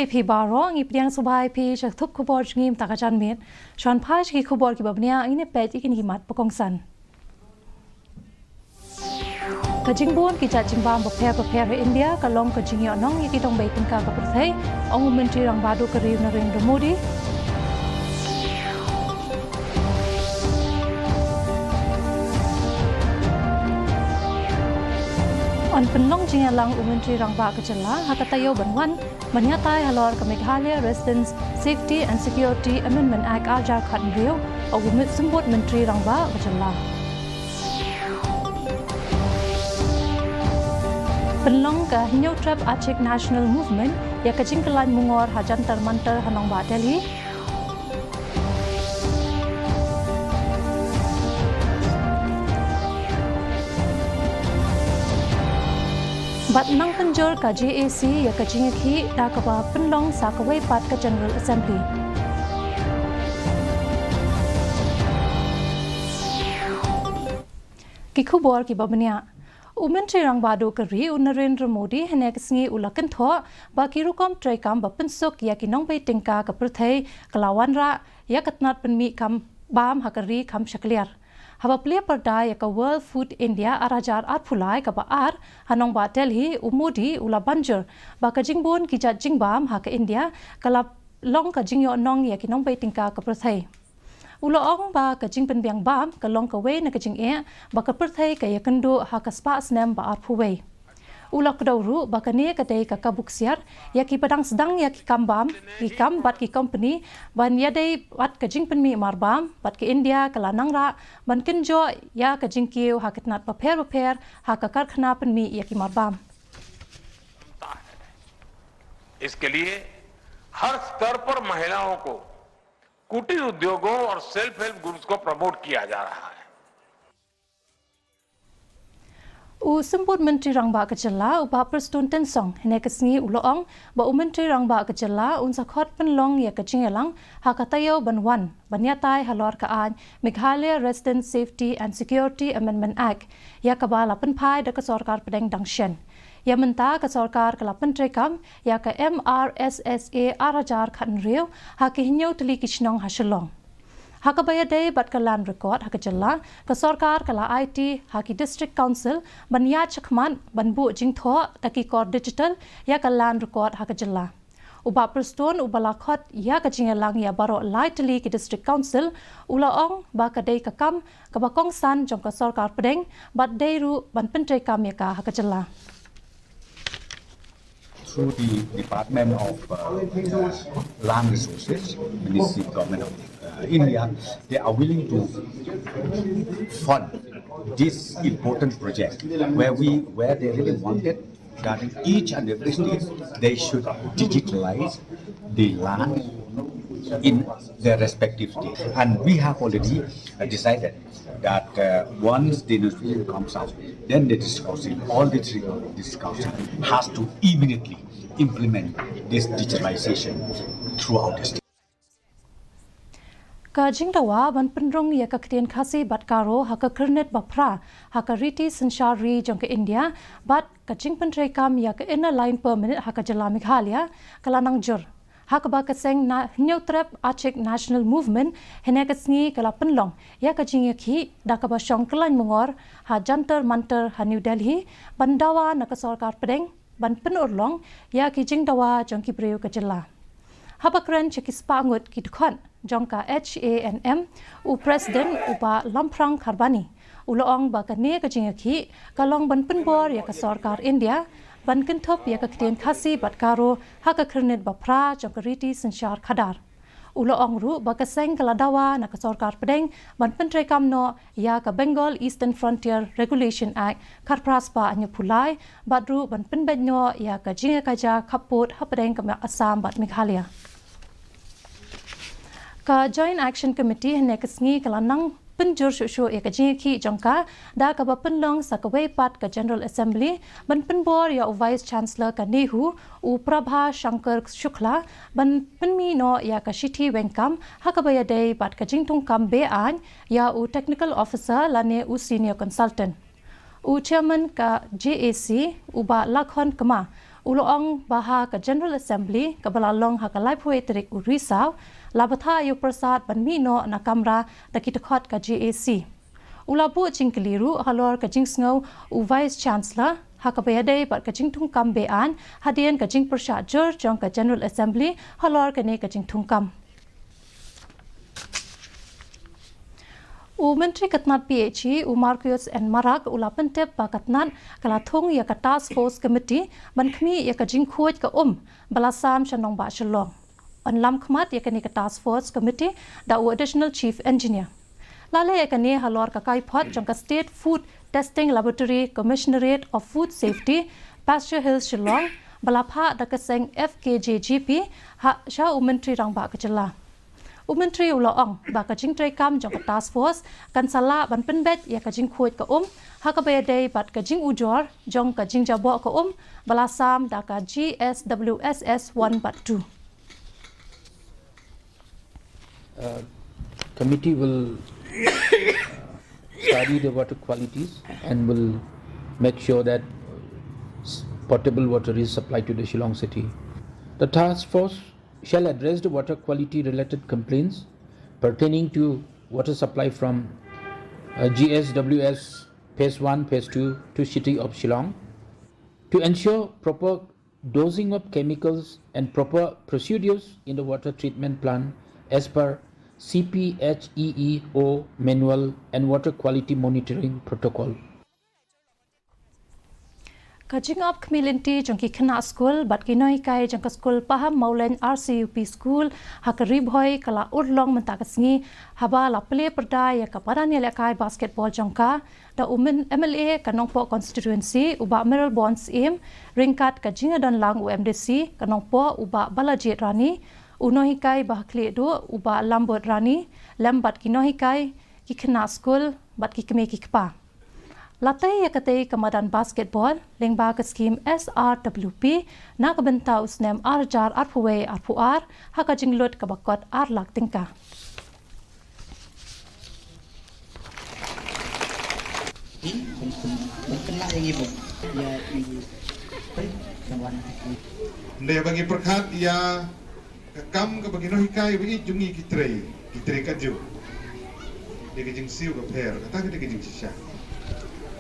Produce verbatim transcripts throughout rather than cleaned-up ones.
Phi baroh, ngi pdiang sngewbha ïa phi sha ka thup khubor jong ngi mynta ka janmiet. Shuwa ban phai sha ki khubor kiba bniah, ngin ïa peit ïa kine ki mat ba kongsan. Ka jingbun ki jait jingbam bapher bapher ha India ka long ka jingïohnong ïa ki nongbei tyngka ka pyrthei, ong u Myntri Rangbah Duh ka ri u Narendra Modi. Yn pynlong jingïalang u Myntri Rangbah ka jylla ha ka taïew ban wan ban ïatai halor ka Meghalaya Residents Safety and Security Amendment Act ar hajar khathynriew, ong u Symbud Myntri Rangbah ka jylla. Pynlong ka Hynñiewtrep Achik National Movement ïa ka jingkyllain mungor ha Jantar Mantar ha nongbah Delhi. Bad nang pynjur ka J A C ïa ka jingïakhih da kaba pynlong sa kawei pat ka General Assembly. Ki khubor kiba bniah. U Myntri Rangbah Duh ka ri u Narendra Modi hynne ka sngi u la kynthoh ba ki rukom treikam ba pynsuk ïa ki nongbei tyngka ka pyrthei ka la wanrah ïa ka tnat pynmih kam bam ha ka ri kham shakliar. Haba plie pyrda ïa ka World Food India ar hajar arphew lai kaba ar ha nongbah Delhi, u Modi u la ban jur ba ka jingbun ki jait jingbam ha ka India ka la long ka jingïohnong ïa ki nongbei tyngka ka pyrthei. U la ong ba ka jingpynbiang bam ka long kawei na ka jingeh ba ka pyrthei ka ïakynduh ha ka spah snem ba arphew wei. U la kdew ruh ba kane ka dei ka kabu ksiar ïa kiba dang sdang ïa ki kam bam, ki kam bad ki kompani ban ïadei bad ka jingpynmih marbam, bad ka India ka la nang rah ban kynjoh ïa ka jingkiew ha ka tnat bapher bapher ha ka karkhana pynmih ïa ki marbam. इसके लिए हर स्तर पर महिलाओं को कुटीर उद्योगों और सेल्फ हेल्प ग्रुप्स को प्रमोट किया जा रहा है। U Symbud Myntri Rangbah ka jylla u Bah Prestone Tynsong hynne ka sngi u la ong ba u Myntri Rangbah ka jylla un sa khot pynlong ïa ka jingïalang ha ka taïew ban wan ban ïatai halor ka aiñ Meghalaya Resident Safety and Security Amendment Act ïa kaba la pynphai da ka sorkar pdeng dang shen. Ïa mynta ka sorkar ka la pyntreikam ïa ka M R S S A ar hajar khathynriew ha ki hynñiew tylli ki shnong ha Shillong. Ha kaba ïadei bad ka land record ha ka jylla, ka sorkar ka la aiti ha ki district council ban ïaid shakhmat ban buh jingthoh da ki kor digital ïa ka land record ha ka jylla. U Bah Prestone uba la khot ïa ka jingïalang ïa baroh lai tylli ki district council u la ong ba ka dei ka kam kaba kongsan jong ka sorkar pdeng bad dei ruh ban pyntreikam ïa ka ha ka jylla. Through the Department of uh, uh, Land Resources, Ministry, Government of uh, India, they are willing to fund this important project where we where they really wanted that each and every state they should digitalize the land in their respective states. And we have already uh, decided that uh, once the notification comes out, then the district council, all the three district council has to immediately implement this digitalization throughout the state. Ka jingdawa ban pynrung ïa ka ktien Khasi bad Garo ha ka Khyrnit ba phra ha ka Riti Synshar Ri jong ka India bad ka jingpyntreikam ïa ka Inner Line Permit ha ka jylla Meghalaya ka la nang jur. Ha kaba ka seng na Hynñiewtrep Achik National Movement hynne ka sngi ka la pynlong ïa ka jingïakhih da kaba shong kyllain mungor ha Jantar Mantar ha New Delhi ban dawa na ka sorkar pdeng ban pynurlong ïa ki jingdawa jong ki briew ka jylla. Haba kren sha ki spah ngut ki dkhot jong ka H A N M, u President u Bah Lamphrang Kharbani u la ong ba kane ka jingïakhih ka long ban pynbor ïa ka sorkar India ban kynthup ïa ka ktien Khasi bad Garo ha ka Khyrnit ba phra jong ka Riti Synshar Khadar. U la ong ruh ba ka seng ka la dawa na ka sorkar pdeng ban pyntreikam noh ïa ka Bengal Eastern Frontier Regulation Act khatphra spah hynñiewphew lai bad ruh ban pynbeit noh ïa ka jingïakajia khappud hapdeng ka Assam bad Meghalaya. Ka Joint Action Committee hynne ka sngi ka la nang pynjur shuh shuh ïa ka jingïakhih jong ka da kaba pynlong sa kawei pat ka General Assembly ban pynbor ïa u Vice Chancellor ka NEHU u Prabha Shankar Shukla ban pynmih noh ïa ka shithi weng kam ha kaba ïadei bad ka jingthung kam beaiñ ïa u Technical Officer lane u Senior Consultant. U Chairman ka J A C u Bah Lakhon Kma U la ong ba ha ka General Assembly kaba la long ha ka laiphew tarik u Risaw, la bthah ïa u Prasad ban mih noh na kamra da ki dkhot ka J A C. U la buh jingkylli ruh halor ka jingsngew u Vice Chancellor ha kaba ïadei bad ka jingthungkam be-aiñ hadien ka jingpyrshah jur jong ka General Assembly halor kane ka jingthungkam. U Myntri ka tnad P H E, u Marcuise N Marak, u la pyntip ba ka tnad ka la thung ïa ka Task Force Committee ban khmih ïa ka jingkhuid ka um ba la sam sha nongbah Shillong. Yn lam khmat ïa kane ka Task Force Committee da u Additional Chief Engineer. La leh ïa kane halor ka kaiphod jong ka State Food Testing Laboratory, Commissionerate of Food Safety, Pasture Hills, Shillong, ba la phah da ka seng F K J G P ha sha u Myntri Rangbah ka jylla. U Myntri u la ong ba ka jingtreikam jong ka Task Force kan sa lah ban pynbeit ïa ka jingkhuid ka um ha kaba ïadei bad ka jingujor jong ka jingjaboh ka um ba la sam da ka G S W S S one bad two. Uh, committee will study the water qualities and will make sure that s- potable water is supplied to the Shillong city. The task force shall address the water quality related complaints pertaining to water supply from uh, G S W S phase one, phase two to city of Shillong to ensure proper dosing of chemicals and proper procedures in the water treatment plant as per C P H E E O manual and water quality monitoring protocol. Ka jingap khmih lynti jong ki khynnah skul bad ki nonghikai jong ka skul Paham Mawlein R C U P School ha ka Ri Bhoi ka la urlong mynta ka sngi haba la plie pyrda ïa ka madan ïalehkai basketball jong ka da u M L A ka Nongpoh Constituency u Bah Mayralborn Syiem, ryngkat ka jingïadon lang u M D C ka Nongpoh u Bah Balajied Rani, u nonghikai ba ha khlieh duh u Bah Lambert Rani, lem bad ki nonghikai, ki khynnah skul bad ki kmie ki kpa. La tei ïa katei ka madan basketball lyngba ka skhim S R W P na ka bynta u snem ar hajar arphew wei arphew ar ha ka jinglut kaba kot ar lak tyngka. Ynda ba ngi pyrkhat ïa ka kam kaba ngi nonghikai ba ïeit jong ngi ki trei, ki trei kajuh. Dei ka jingsiew ka pher, kata ka dei ka jingshisha.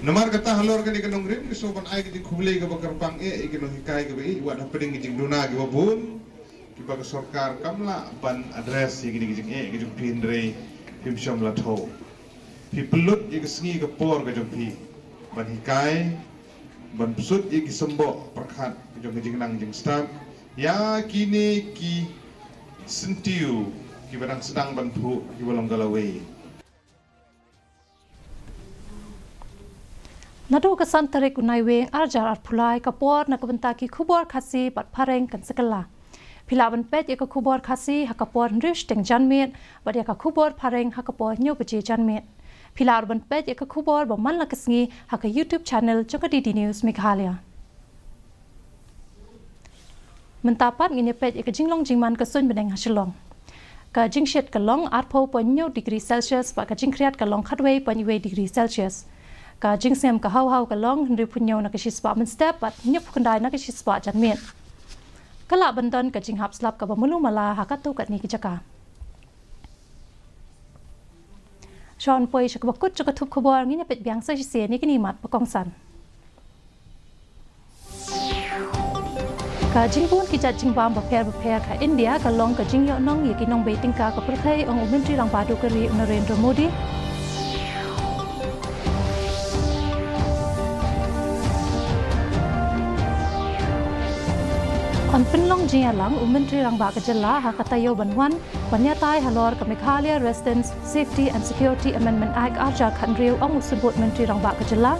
Namar kata halor kane ka nongrim ngi sngewbha ban ai ka jingkhublei kaba kyrpang eh ïa ki nonghikai kaba ïeit wat hapdeng ki jingduna kiba bun kiba ka sorkar kam lah ban address ïa kine ki jingeh ki jong phi hynrei phim shym la thew. Phi pynlut ïa ka sngi ka por ka jong phi ban hikai, ban pynlut ïa ki symboh pyrkhat ka jong ka jingnang jingstad ïa kine ki syntiew kiba dang sdang ban phuh kiba long ka lawei. Naduh ka san tarik u Naiwieng ar hajar arphew lai ka por na ka bynta ki khubor Khasi bad phareng kan sa kylla. Phi lah ban peit ïa ka khubor Khasi ha ka por hynriew shiteng janmiet bad ïa ka khubor phareng ha ka por hynñiew baje janmiet. Phi lah ruh ban peit ïa ka khubor ba man la ka sngi ha ka YouTube channel jong ka D D News Meghalaya. Mynta pat ngin ïa peit ïa ka jinglong jingman ka suiñ bneng ha Shillong. Ka jingshit ka long arphew point hynñiew degree Celsius bad ka jingkhriat ka long khatwei point wei degree Celsius. Ka jingsngem ka haw haw ka long hynriewphew hynñiew na ka shispah mynstep bad hynñiewphew khyndai na ka shispah janmiet. Ka lah ban don ka jinghap slap kaba malu mala ha katto katne ki jaka. Shuwa ban poi sha kaba kut jong ka thup khubor ngin ïa peit biang sa shisien ïa kine ki mat ba kongsan. Ka jingbun ki jait jingbam bapher bapher ha India ka long ka jingïohnong ïa ki nongbei tyngka ka pyrthei, ong u Myntri Rangbah Duh ka ri u Narendra Modi. Yn pynlong jingïalang u Myntri Rangbah ka jylla ha ka taïew ban wan ban ïatai halor ka Meghalaya Residents Safety and Security Amendment Act ar hajar khathynriew, ong u Symbud Myntri Rangbah ka jylla.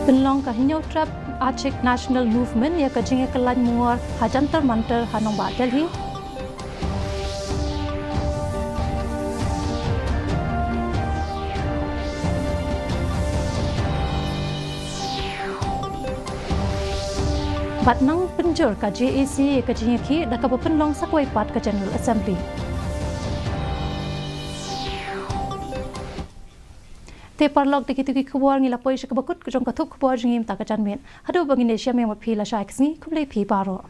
Pynlong ka Hynñiewtrep Achik National Movement ïa ka jingïakhlaiñ mungor ha Jantar Mantar ha nongbah Delhi. Bad nang pynjur ka J A C ïa ka jingïakhih da kaba pynlong sa kawei pat ka General Assembly. Te paralok, da kito ki khubor ngi la poi sha kaba kut jong ka thup khubor jong ngi mynta ka janmiet. Haduh ba ngin ïashem ïa phi lashai ka sngi, khublei phi baroh.